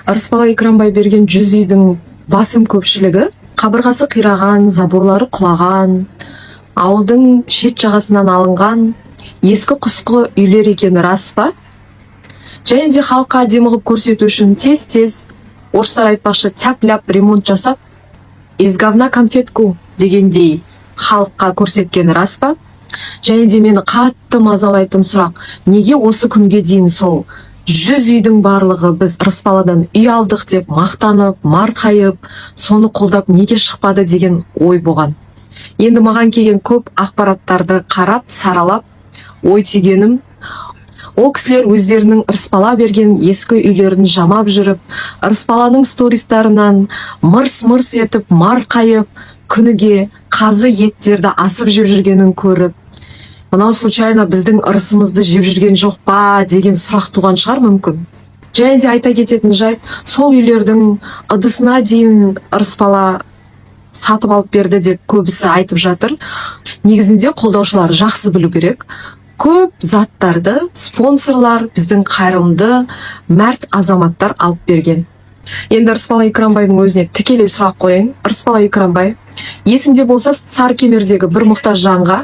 Ырысбала Икрамбай берген 100 үйдің басым көпшілігі қабырғасы қираған, заборлары құлаған, ауылдың шет жағасынан алынған ескі құсқы үйлер екені рас па? Және де халыққа әдемі қылып көрсету үшін тез-тез, орыстар айтпақшы, тяп-ляп ремонт жасап, «из говна конфетку» дегендей халыққа көрсеткені рас па? Және де мені қатты мазалайтын сұрақ: неге осы күнге дейін сол 100 үйдің барлығы «біз Ырысбаладан үй алдық» деп мақтанып, марқайып, соны қолдап неге шықпады деген ой болған. Енді маған келген көп ақпараттарды қарап, саралап, ой түйгенім: ол кісілер өздерінің Ырысбала берген ескі үйлерін жамап жүріп, Ырысбаланың стористарынан мырс мырс етіп марқайып, күніге қазы еттерді асып жеп жүргенін көріп, мынау случайно біздің ырысымызды жеп жүрген жоқ па деген сұрақ туған шығар мүмкін. Және де айта кететін жайт: сол үйлердің ыдысына дейін Ырысбала сатып алып берді деп көбісі айтып жатыр. Негізінде қолдаушылар жақсы білу керек, көп заттарды спонсорлар, біздің қайырымды мәрт азаматтар алып берген. Енді Ырысбала Икрамбайдың өзіне тікелей сұрақ қояйын. Ырысбала Икрамбай, есіңде болса, Сарыкемердегі бір мұқтаж жанға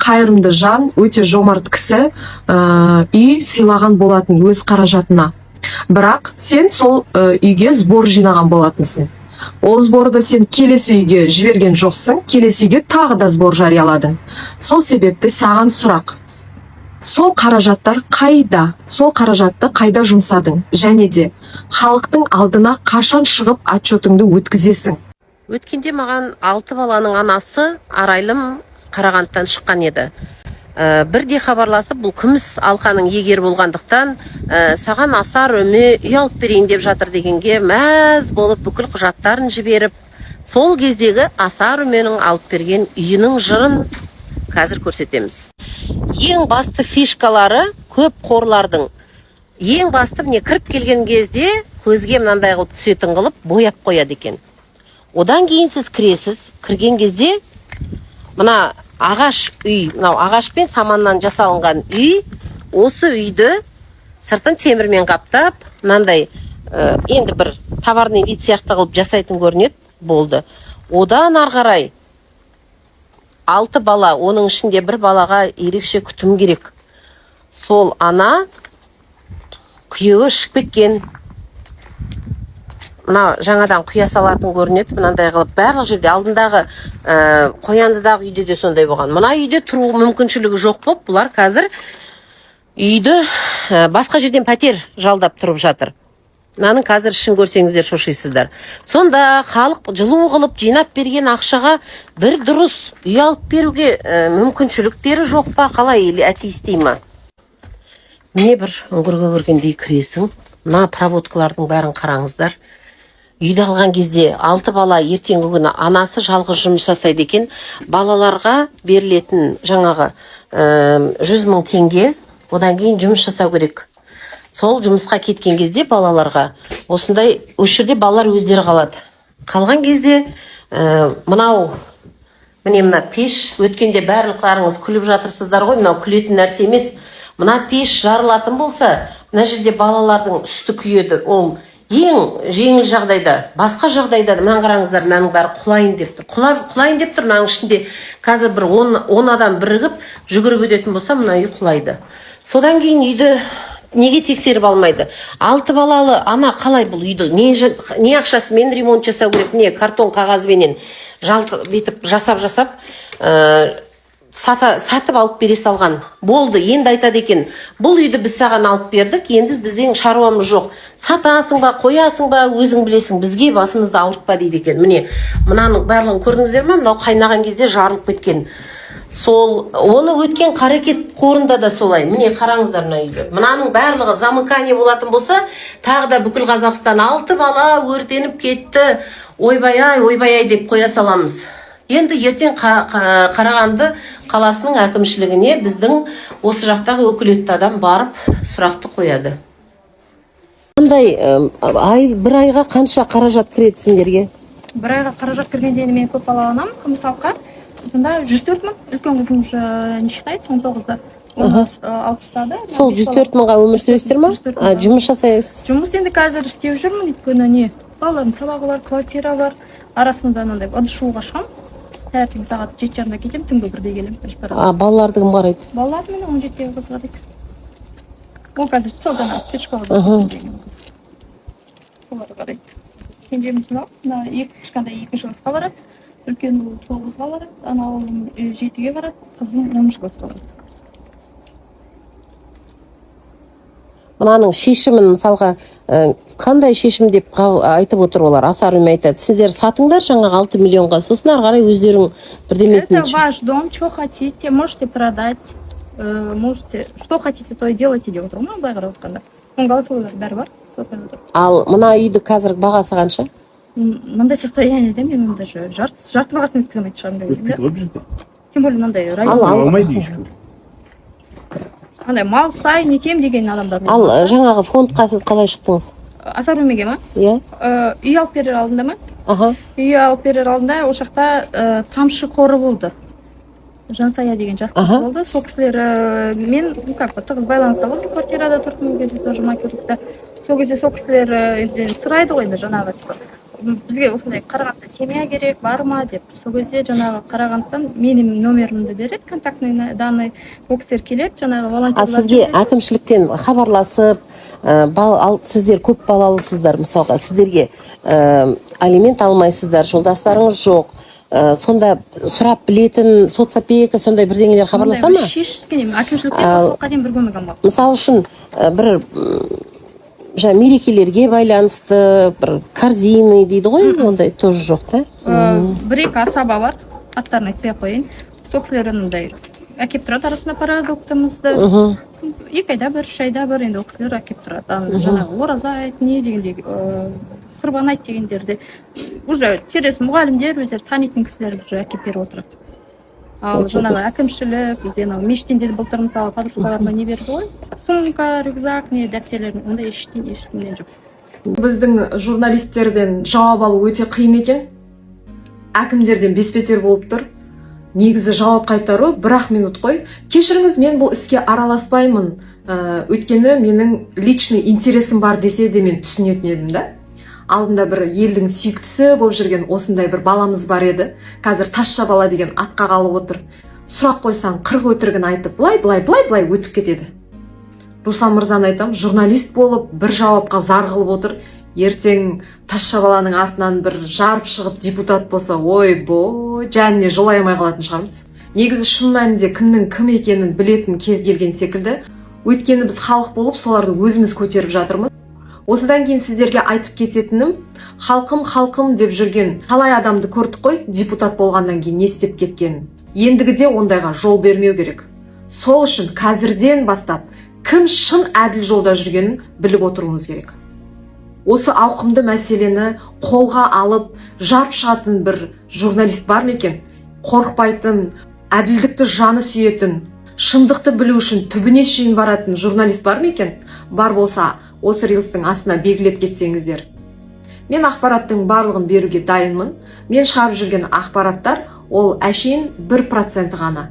қайырымды жан, өте жомарт кісі үй сыйлаған болатын өз қаражатына. Бірақ сен сол үйге сбор жинаған болатынсың. Ол сборды сен келесі үйге жіберген жоқсың, келесі үйге тағы да сбор жарияладың. Сол себепті саған сұрақ: сол қаражаттар қайда? Сол қаражатты қайда жұмсадың? Және де халықтың алдына қашан шығып, отчетыңды өткізесің? Өткенде маған алты баланың анасы Арайлым Қарағандыдан шыққан еді. Бірде хабарласып, бұл күміс алқаның иегері болғандықтан, саған асар үме үй алып берейін деп жатыр дегенге мәз болып, бүкіл құжаттарын жіберіп, сол кездегі асар үменің алып берген үйінің жырын қазір көрсетеміз. Ең басты фишкалары көп қорлардың, ең басты, міне, кіріп келген кезде көзге мынандай қылып түсетін қылып бояп қояды екен. Одан кейін сіз кіресіз. Кірген кезде мына ағаш үй, мынау ағаш пен саманнан жасалынған үй. Осы үйді сыртын темірмен қаптап, мынандай енді бір товарный вид сияқты қылып жасайтын көрінеді, болды. Одан ары қарай алты бала, оның ішінде бір балаға ерекше күтім керек. Сол ана күйеуі ішіп кеткен. Мына жаңадан құя салатын көрінеді мынандай қылып барлық жерде. Алдындағы Қояндыдағы үйде де сондай болған. Мына үйде тұру мүмкіншілігі жоқ болып, бұлар қазір үйді басқа жерден пәтер жалдап тұрып жатыр. Мынаның қазір ішін көрсеңіздер, шошисыздар. Сонда халық жылу қылып жинап берген ақшаға бір дұрыс үй алып беруге мүмкіншіліктері жоқ па, қалай, или әтей істей ма? Міне, бір үңгірге кіргендей кіресің. Мына проводкалардың бәрін қараңыздар. Үйді алған кезде алты бала, ертеңгі күні анасы жалғыз жұмыс жасайды екен. Балаларға берілетін жаңағы 100 000 теңге. Одан кейін жұмыс жасау керек. Сол жұмысқа кеткен кезде балаларға осындай, осы жерде балалар өздері қалады. Қалған кезде мынау, міне, мына пеш. Өткенде барлықтарыңыз күліп жатырсыздар ғой. Мынау күлетін нәрсе емес. Мына пеш жарылатын болса, мына жерде балалардың үсті күйеді. Ол ең жеңіл жағдайда. Басқа жағдайда мынаны қараңыздар, мынаның бәрі құлайын деп тұр. Құлайын деп тұр. Мынаның ішінде қазір бір 10 адам бірігіп жүгіріп өтетін болса, мына үй құлайды. Содан кейін үйді неге тексеріп алмайды? Алты балалы ана қалай бұл үйді не ақшасымен ремонт жасау керек? Не картон қағазбенен жалты бүйтіп жасап жасап сатып алып бере салған болды. Енді айтады екен: «Бұл үйді біз саған алып бердік, енді біздің шаруамыз жоқ. Сатасың ба, қоясың ба, өзің білесің, бізге басымызды ауыртпа», — дейді екен. Міне, мынаның барлығын көрдіңіздер ма? Мынау қайнаған кезде жарылып кеткен. Сол оны өткен Қарекет қорында да солай. Міне, қараңыздар, мына үйлер, мынаның барлығы замыкание болатын болса, тағы да бүкіл Қазақстан «алты бала өртеніп кетті, ойбай ай, ойбай ай» деп қоя саламыз. Енді ертең Қарағанды қаласының әкімшілігіне біздің осы жақтағы өкілетті адам барып, сұрақты қояды. Қандай ай, бір айға қанша қаражат кіреді сендерге? Бір айға қаражат кіргенде, енді мен көп балалы анамын, күміс алқа, сонда 104 000. Үлкен қызым уже не считается, 19-да. Оны алып тастады. Сол Бес 104 мыңға өмір сүресіздер ма? 104 А, мыңға. жұмыс жасайсыз? Жұмыс енді қазір істеп жүрмін, өйткені не, балалардың сабағы бар, квартира бар. Арасында мынандай ыдыс жууға шығамын. Таңертең сағат 7:30-да кетемін, түнгі 1-де келемін ресторанға. А балаларды кім қарайды? Балалар міне, 17-тегі қыз қарайды. Ол қазір сол жаңағы спецшколада деген қыз. Солар қарайды. Кенжеміз мынау, мына екі кішкентай екінші классқа барады, үлкен ұлы тоғызға барады, ана ұлым жетіге барады, қызым 10-классқа барады. Мынаның шешімін, мысалға, қандай шешім деп айтып отыр олар? Асар Үмей айтады: сіздер сатыңдар жаңағы 6 миллионға, сосын ары қарай өздерің бірдемесін. Это ваш дом, что хотите, можете продать, можете, что хотите, то и делайте деп отыр ғой мына, былай қарап отқанда. Оның голосовойлары бәрі бар, сол айтып отыр. Ал мына үйді қазір бағасы қанша? Мындай состояниеде мен оны даже жарты бағасын өткізе алмайтын шығармын деп ойлаймын Өтпейді да. ғой бұл жерде. Тем более мынандай район. Алмайды ешкім. Андай мал ұстаймын, нетемін деген адамдар. Ал жаңағы фондқа сіз қалай шықтыңыз? Асар Өмеге ма? Иә. Үй алып берер алдында ма? Аха. Үй алып берер алдында ол жақта Тамшы қоры болды. Жансая деген жас қыз болды. Сол кісілер мен, ну, как бы тығыз байланыста болдым, квартирада тұрдым ол кезде тоже, Макерлікте. Сол кезде сол кісілер енді сұрайды ғой енді жаңағы, типа, бізге осындай Қарағандыда семья керек бар ма деп. Сол кезде жаңағы Қарағандыдан менің номерімді береді, контактный данные. Ол кісілер келеді, жаңағы А волонтерлар сізге келеді. әкімшіліктен хабарласып, ал сіздер көп балалысыздар, мысалға, сіздерге алимент алмайсыздар, жолдастарыңыз жоқ, сонда сұрап білетін соцопека, сондай бірдеңелер хабарласа Ондай ма? Шешкен емес әкімшіліктен. Осы уақытқа дейін бір көмек алмаппын. Мысалы үшін, бір жаңа мерекелерге байланысты бір корзины дейді ғой, ондай тоже жоқ та? Бір екі асаба бар, аттарын айтпай ақ қояйын. Сол кісілер мындай әкеліп тұрады арасында продуктымызды. 2 айда бір, 3 айда бір енді ол кісілер әкеліп тұрады. Ана жаңағы ораза айт не дегендей, құрбан айт дегендерде уже через мұғалімдер, өздері танитын кісілер уже әкеліп беріп отырады. Ал Өте жаңағы дұрыс. әкімшілік бізде анау мешіттен де былтыр, мысалы, подружкаларыма не берді ғой, сумка, рюкзак, не, дәптерлер, ондай ештеңе ешкімнен жоқ. Біздің журналистерден жауап алу өте қиын екен, әкімдерден бес бетер болып тұр. Негізі жауап қайтару бір ақ минут қой: «Кешіріңіз, мен бұл іске араласпаймын, өйткені менің личный интересім бар», — десе де, мен түсінетін едім да. Алдында бір елдің сүйіктісі болып жүрген осындай бір баламыз бар еді, қазір тазша бала деген атқа қалып отыр. Сұрақ қойсаң, 40 өтірігін айтып, былай, былай, былай, былай өтіп кетеді. Руслан мырзаны айтамын, журналист болып бір жауапқа зар қылып отыр. Ертең тазша баланың артынан бір жарып шығып депутат болса, ойбой, жаніне жолай алмай қалатын шығармыз. Негізі, шын мәнінде кімнің кім екенін білетін кез келген секілді, өйткені біз халық болып соларды өзіміз көтеріп жатырмыз. Осыдан кейін сіздерге айтып кететінім: халқым, халқым деп жүрген талай адамды көрдік қой, депутат болғаннан кейін не істеп кеткенін. Ендігіде ондайға жол бермеу керек. Сол үшін қазірден бастап кім шын әділ жолда жүргенін біліп отыруымыз керек. Осы ауқымды мәселені қолға алып жарып шығатын бір журналист бар ма екен? Қорықпайтын, әділдікті жаны сүйетін, шындықты білу үшін түбіне шейін баратын журналист бар ма екен? Бар болса, осы рилстің астына белгілеп кетсеңіздер, мен ақпараттың барлығын беруге дайынмын. Мен шығарып жүрген ақпараттар ол әшейін 1% ғана.